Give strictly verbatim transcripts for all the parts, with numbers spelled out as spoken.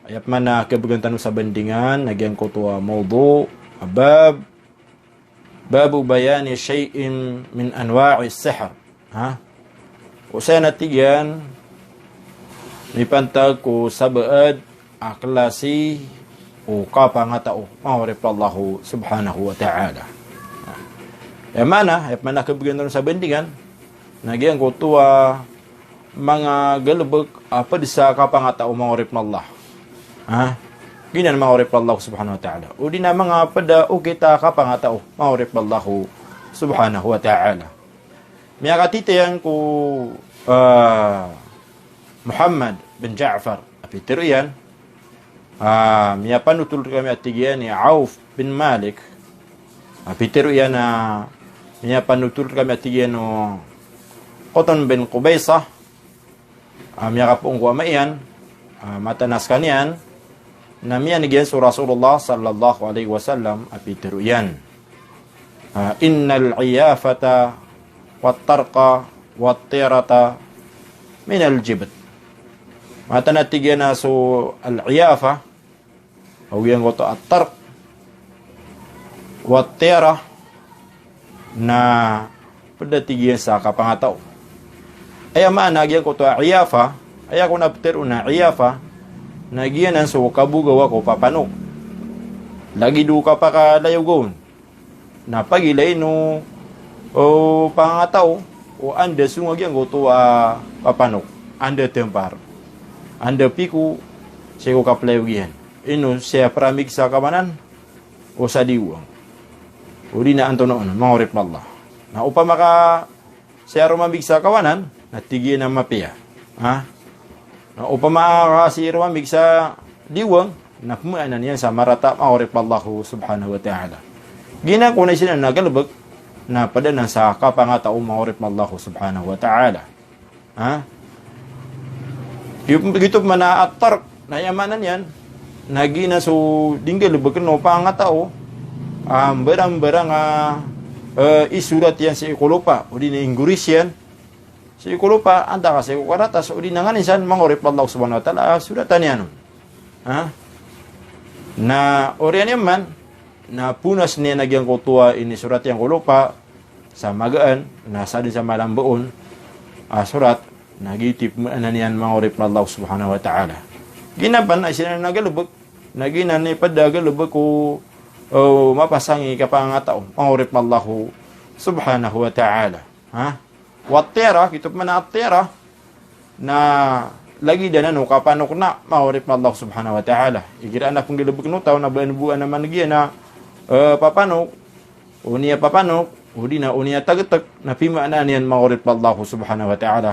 Aya pman a khabgan tano sa bandingan na giyangkoto a mawdu', a bab, babu bayani shay'in min anwa'i sihr. Ha? Osayan a tig iyan, mipantag ko sabaad a klasi o kapangatao, manga oripn o Allah subhanahu wa ta'ala. Aya maana, aya pman a khabgan tano sa bandingan, na giyangkoto a manga galbk a pd sa kapangatao, manga oripn o Allah. Ha? Giyanan, manga oripn o Allah subhanahu wa ta'ala. O di na manga pd a okit a kapangatao, manga oripn o Allah subhanahu wa ta'ala. Miyakatitayan ko, ah, Muhammad bin Ja'far a pitharo iyan, ah, miyapanothol rkami a tig iyan i Auf bin Malik a pitharo iyan, ah, miyapanothol rkami a tig iyan o Qutn bin Qubaysah, ah, miyakapoon ko ama iyan, ah, mataan a skaniyan, na miyanig iyan so Rasulullah sallallahu alaihi wasallam a pitharo iyan, ah, "Innal iyafata wat tarqa wat tirata minal jibt." Mataan a tig iyan a so al-iyafa, ago giyangkoto a tarq, wat tira, na pd a tig iyan sa kapangatao. Aya maana giyangkoto a iyafa, aya kon a ptharoon a iyafa, na giyanan so kabogawa ko papanok. Lagid o kapakalayoga on. Na pagilay o, o, pangangatao, o anda songa giyangkoto a papanok, anda thampar, anda piko, sii ko kaplayoga iyan. Ino siya pramig sa kawanan, o sa diwang. O di na antonaa on, manga oripn o Allah. Na opama ka siya romamig sa kawanan, na tig iyan a mapiya. Ha? Na opama ka siya romamig sa diwang, na pmaana niyan sa marata, manga oripn o Allah subhanahu wa ta'ala. Giyanan kon a isa nan a galbk, na pd anan sa kapangatao, manga oripn o Allah subhanahu wa ta'ala. Ha? Giyoto, giyoto pman a at-tarq, na aya maana niyan, na giyanan so di nggalbkn o pangangatao a mbarang-mbarang a, eh, isorat iyan sii ko lopa, o di na inggoris iyan sii ko lopa, antaa ka sii ko karatas, o di na nganin san, manga oripn o Allah subhanahu wa ta'ala, a soratan iyan on. Ha? Na oriyan iyan man, na ponas niyan a giyangkoto a inisorat iyan ko lopa sa magaan, na sadn sa malambo on a sorat, na giyoto i pmaana niyan, manga oripn o Allah subhanahu wa ta'ala. Giyanan pman a isa nan a galbk, na giyanan i pd a galbk o, o, mapasang i kapangangatao, manga oripn o Allah subhanahu wa ta'ala. Ha? Wat tira, giyoto pman a at-tira, na lagid anan o kapanok na, manga oripn o Allah subhanahu wa ta'ala. Igira a pnggalbkn o taw na baan bo a naman giya na, eh, papanok, oniya papanok, o di na oniya tagtk, na pimaana niyan, manga oripn o Allah subhanahu wa ta'ala,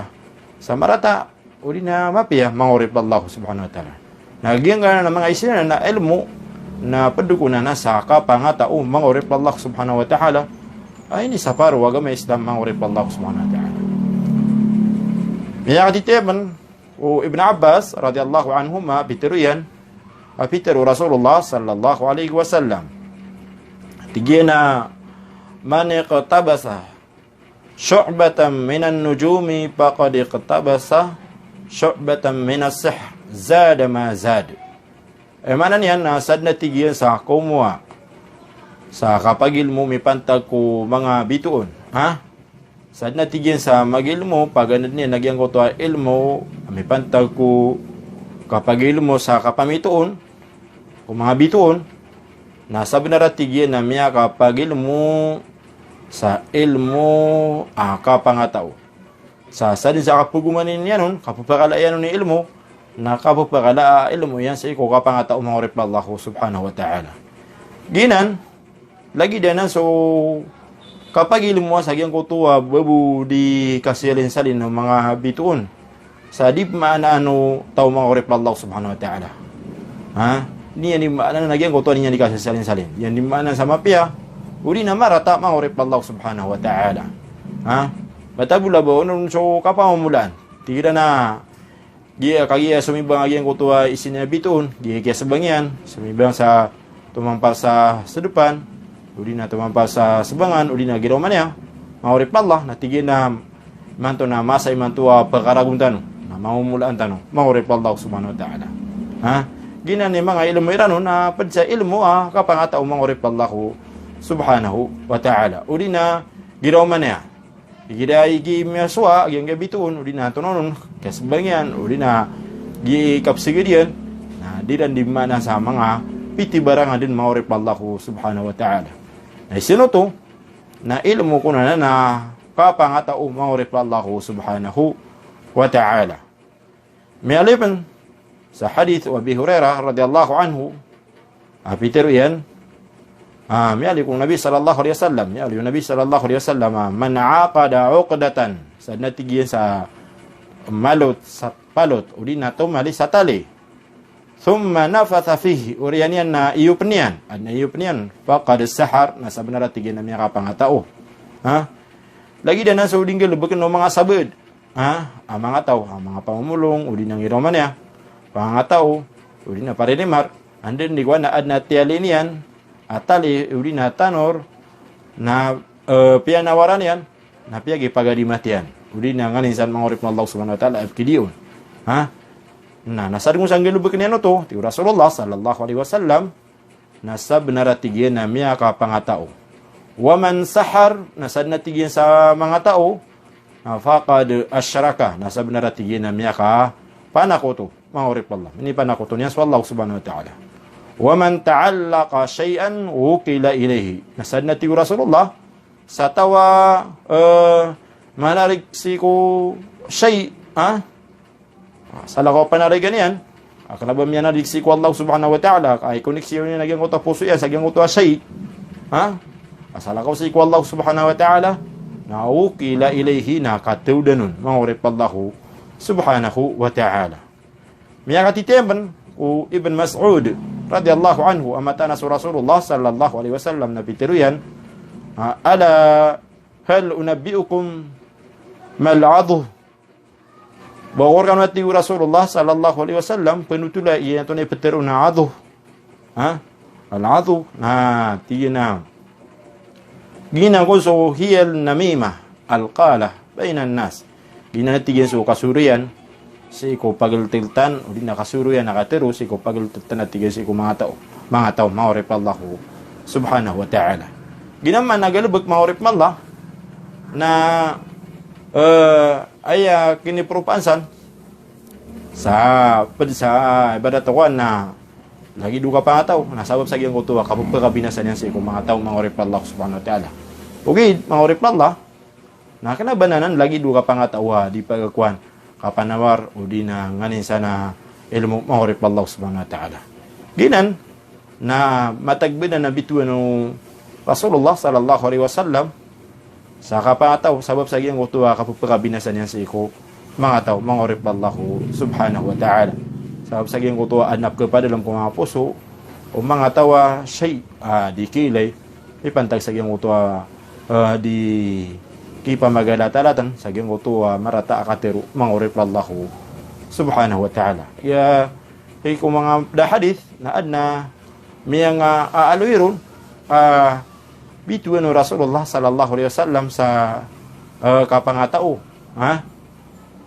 sa marata, o di na mapiya, manga oripn o Allah subhanahu wa ta'ala. Na giyangkanan a manga isa nan a ilmo, na pd ko nan a sa kapangatao, manga oripn o Allah subhanahu wa ta'ala, a inisapar o agama Islam, manga oripn o Allah subhanahu wa ta'ala. Miyakatitayan o Ibn Abbas radiyallahu anhuma, pitharo iyan, a pitharo o Rasulullah sallallahu alaihi wasallam, tig iyan a, "Man iqtabasa shu'batan minan nujumi faqad iqtabasa shu'batan minas sihr, zada ma zad." Aya maana niyan na sadn a tig iyan sa komowa sa kapagilmo mipantag ko manga bitoon. Ha? Sadn a tig iyan sa magilmo, paganad niyan a giyangkoto a ilmo mipantag ko kapagilmo sa kapamitoon ko manga bitoon, na sabnar a tig iyan a miyakapagilmo sa ilmo a kapangatao. Sa sadn sa kapgomanin iyan on, kapphakala iyan on i ilmo, na kapphakala a ilmo iyan sii ko kapangatao, manga oripn o Allah subhanahu wa ta'ala. Giyanan, lagid anan so kapagilmoa sa giyangkoto a babo di kasalinsalin o manga bitoon. Sa di pmaanaan o taw, manga oripn o Allah subhanahu wa ta'ala. Ha? Di niyan di maanaan a giyangkoto a di niyan di kasalinsalin. Di niyan di maanaan sa mapiya, o di na marata, manga oripn o Allah subhanahu wa ta'ala. Ha? Matabol a ba on so kapamomolaan. Tig iran a giya, kagiya somibang a giyangkoto a isa nan a bitoon, giya kiyasbang iyan, somibang sa tomampar sa sdpan, o di na tomampar sa sbangan, o di na giraw man iyan, manga oripn o Allah, na tig iyan a imanto na masa imanto a pkaragon tano, na mamomolaan tano, manga oripn o Allah subhanahu wa ta'ala. Ha? Giyanan i manga ilmo iran on na pd sa ilmo a kapangataw, manga oripn o Allah subhanahu wa ta'ala. Odi na giraw man iyan. Igira i giya miyasowa, giya ngga bitoon, odi na tononon, kasbang iyan, odi na giya kapsgd iyan, na di ran di maana sa manga pitibarang a dn, manga oripn o Allah subhanahu wa ta'ala. Na isn oto, na ilmo kon anan a kapangataw, manga oripn o Allah subhanahu wa ta'ala. Miyaaloy pn sa hadith o Abi Hurairah radhiyallahu anhu, a pitharo iyan, a, miyaaloy ko Nabi sallallahu alaihi wasallam, miyaaloy o Nabi sallallahu alaihi wasallam, a, "Man aqada uqdatan," sa dn a tig iyan sa malot sa palot, odi na tomali sa tali. "Thumma nafatha fihi," oriyan iyan na iyopn iyan, adn a iyopn iyan, "faqad sahar," na sabnar a tig iyan na miyakapangataw. Ha? Lagid anan so di nggalbkn o manga sabaad. Ha? A manga taw, a manga pamomolong, odi na ngiraw man iyan. Pangataw, odi na parinimar. Anda di ko ana adn a tiyali niyan a tali, odi na tanor, na, eh, piyanawaran iyan, na piyagipagadimat iyan. Odi na nganin san, manga oripn o Allah subhanahu wa ta'ala, a pkhidiya on. Ha? Na, na sadn ko sa nggalbkn iyan oto, tig o Rasulullah sallallahu alaihi wasallam, na sabnar a tig iyan na miyakapangataw. "Wa man sahar," na sadn a tig iyan sa mangataw, na "faqad ashraka," na sabnar a tig iyan na miyakapanakoto, manga oripn o Allah. Inipanakoto niyan so Allah subhanahu wa ta'ala. "Wa man ta'allaqa shay'an wukila ilayhi," na sadn a tig o Rasulullah, sa taw a, eh, manarig sii ko shay', ha? Ah, salakaw a panarigan iyan, a kna ba miyanarig sii ko Allah subhanahu wa ta'ala, ka i koneksiyon iyan a giyangkoto a poso iyan sa giyangkoto a shay'. Ha? A salakaw sii ko Allah subhanahu wa ta'ala, na wukila ilayhi, na katawdan on, manga oripn o Allah subhanahu wa ta'ala. Miyakatitiyan pn o Ibn Mas'ud radhiyallahu anhu, a mataan a so Rasulullah sallallahu alaihi wasallam na pitharo iyan, a, "Ala hal unabbi'ukum mal adhu?" Ba ko rkano, a tig o Rasulullah sallallahu alaihi wasallam, panotola iyan antonaa i ptharoon a adhu. Ha? Al-adhu, na tig iyan a giyanan kon so hiya an-namimah al-qalah bainan nas. Giyanan, tig iyan, so kasoroyan sii ko pagltltan, odi na kasoroyan a katharo sii ko pagltltan, a tig iyan, sii ko manga taw, manga taw, manga oripn o Allah subhanahu wa ta'ala. Giyanan man a galbk, manga oripn o Allah, na, eh, aya kiniporopaan san sa pd sa ibarat o kowan na lagid o kapangataw, na sabap sa giyangkoto a kapphakabinasa niyan sii ko manga taw, manga oripn o Allah subhanahu wa ta'ala. Ogaid, manga oripn o Allah, na kna ba anan lagid o kapangataw a di pagakowan, kapanawar, odi na nganin san a ilmo, manga oripn o Allah subhanahu wa ta'ala. Giyanan, na matag bnar a bitowan o Rasulullah sallallahu alaihi wasallam sa kapangataw, sabap sa giyangkoto a kapphakabinasa niyan sii ko manga taw, manga oripn o Allah subhanahu wa ta'ala. Sabap sa giyangkoto a adn a pkhapadalm ko manga poso o manga taw a shay', a, di kiilay, ipantag sa giyangkoto a, a, di kipamagalatalatan sa giyangkoto a marata a katharo, manga oripn o Allah subhanahu wa ta'ala. Aya, sii ko manga pd a hadith, na adn a miyanga, a, aloy ron a bitowan o Rasulullah sallallahu alaihi wasallam sa, eh, kapangataw. Ha?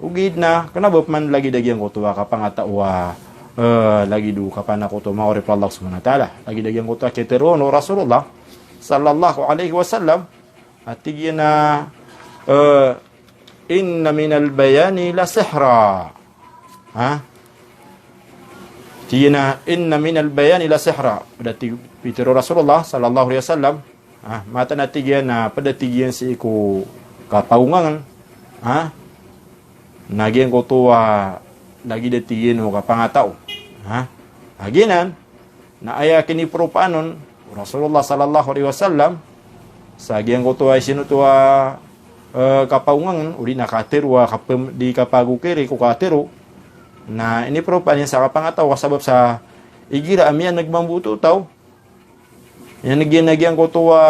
Ogaid na kna ba pman lagid a giyangkoto a kapangataw a, eh, lagid o kapanakoto, manga oripn o Allah subhanahu wa ta'ala. Lagid a giyangkoto a kitharoon o Rasulullah sallallahu alaihi wasallam, a tig iyan a, eh, "Inna minal bayani la sihra." Ha? Tig iyan a, "Inna minal bayani la sihra." Pd a tig, pitharo o Rasulullah sallallahu alaihi wasallam, ha, mataan a tig iyan a pd a tig iyan sii ko kapagongangan, ha, na giyangkoto a lagid a tig iyan o kapangataw. Ha? A giyanan, na aya kiniporopaan on o Rasulullah sallallahu alaihi wasallam sa giyangkoto a isinoto a, eh, kapagongangan, odi na katharo a kapm-, di kapagokiri ko katharo, na iniporopaan iyan sa kapangataw ka sabap sa igira a miyan'g mambo oto taw, iyan a giyangkoto a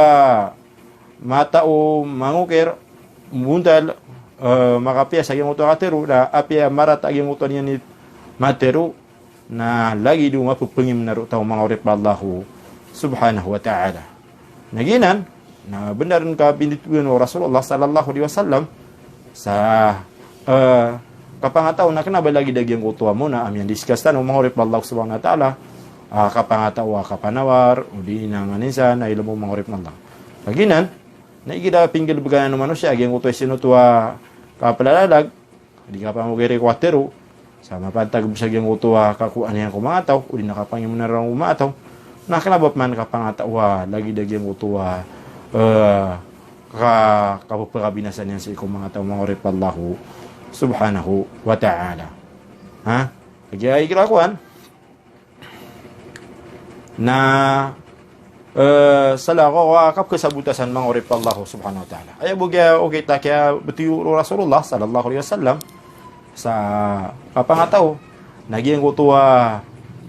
matao mangokir, mbontal, eh, makapiya sa giyangkoto a katharo, na apiya marata giyangkoto a niyan i matharo, na lagid o mapphangimnar o taw, manga oripn o Allah subhanahu wa ta'ala. Na giyanan, na bnar a kapinditawan o Rasulullah sallallahu alaihi wasallam sa, eh, kapangataw na kna ba lagid a giyangkoto a mona a miyandiskas tano, manga oripen o Allah subhanahu wa ta'ala, a kapangataw a kapanawar, odi na nganin sa na ilmo, manga oripen o Allah. Lagid anan, na igira pinggalbgan o manosiya a giyangkoto a isinoto a kaplalalag, di kapamogay ri ko a tero, sa mapantag bo sa giyangkoto a kakowaan iyan ko manga taw, odi na kapangimonan iran ko manga taw, na kna ba pman kapangataw a lagid a giyangkoto a, eh, ka-, kapphakabinasa niyan sii ko manga taw, manga oripen o Allah subhanahu wa ta'ala. Ha? Lagid a igira kowan, na, eh, sa lakowa a kapkasabota san, manga oripen o Allah subhanahu wa ta'ala. Aya bo giya okit a kiyabtowi o Rasulullah sallallahu alaihi wasallam sa kapangataw, na giyangkoto a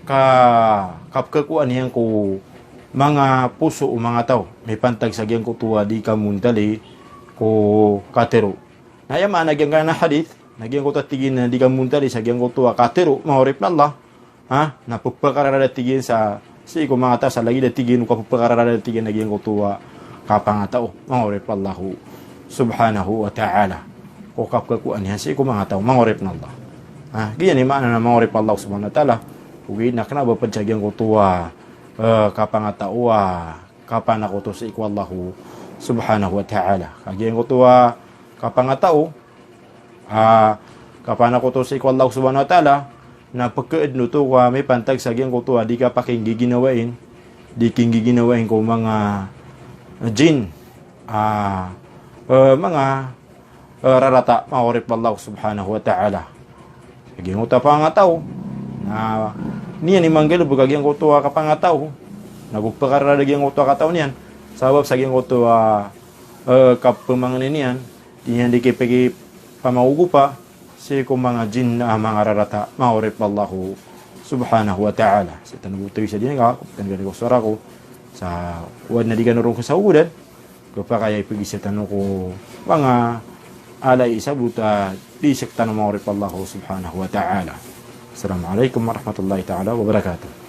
ka-, kapkakowaan iyan ko manga poso o manga taw, mipantag sa giyangkoto a di kamontali ko katero. Na aya maana giyangkanan a hadith, na giyangkoto a tig iyan a di kamontali sa giyangkoto a katero, manga oripen o Allah, ha? Na pphakararat a tig iyan sa, sii ko manga taw sa lagid a tig iyan o kapphakararat a tig iyan a giyangkoto a kapangataw, manga oripen o Allah subhanahu wa ta'ala. Ko kapkakowaan iyan sii ko manga taw, manga oripen o Allah. Ha? Giyanan i maana na, manga oripen o Allah subhanahu wa ta'ala. Ogaid na kna ba pd sa giyangkoto a, eh, kapangataw a kapanakoto sii ko Allah subhanahu wa ta'ala. Ka giyangkoto a kapangataw, a, kapanakoto sii ko Allah subhanahu wa ta'ala, na pkhaadn oto ko a mipantag sa giyangkoto a di kapakinggiginawai, di kinggiginawai ko manga jinn, a, eh, manga, eh, rarata, manga oripen o Allah subhanahu wa ta'ala. Giyangkoto a pangataw, na niyan i manggalbk a giyangkoto a kapangataw, na go pkararat a giyangkoto a kataw niyan, sabap sa giyangkoto a, eh, kapmangni niyan, di niyan di kipikipamagogopa sii ko manga jinn a manga rarata, manga oripen o Allah subhanahu wa ta'ala. Sii tano bo tawi sa dn ka, kopitan gani ko sowara ko, sa kowan na di kano ron kasagodan, kapakay a ipagisa tano ko manga ala i sabot a di sktano, manga oripen o Allah subhanahu wa ta'ala. Assalamu alaikum warahmatullahi ta'ala wabarakatuh.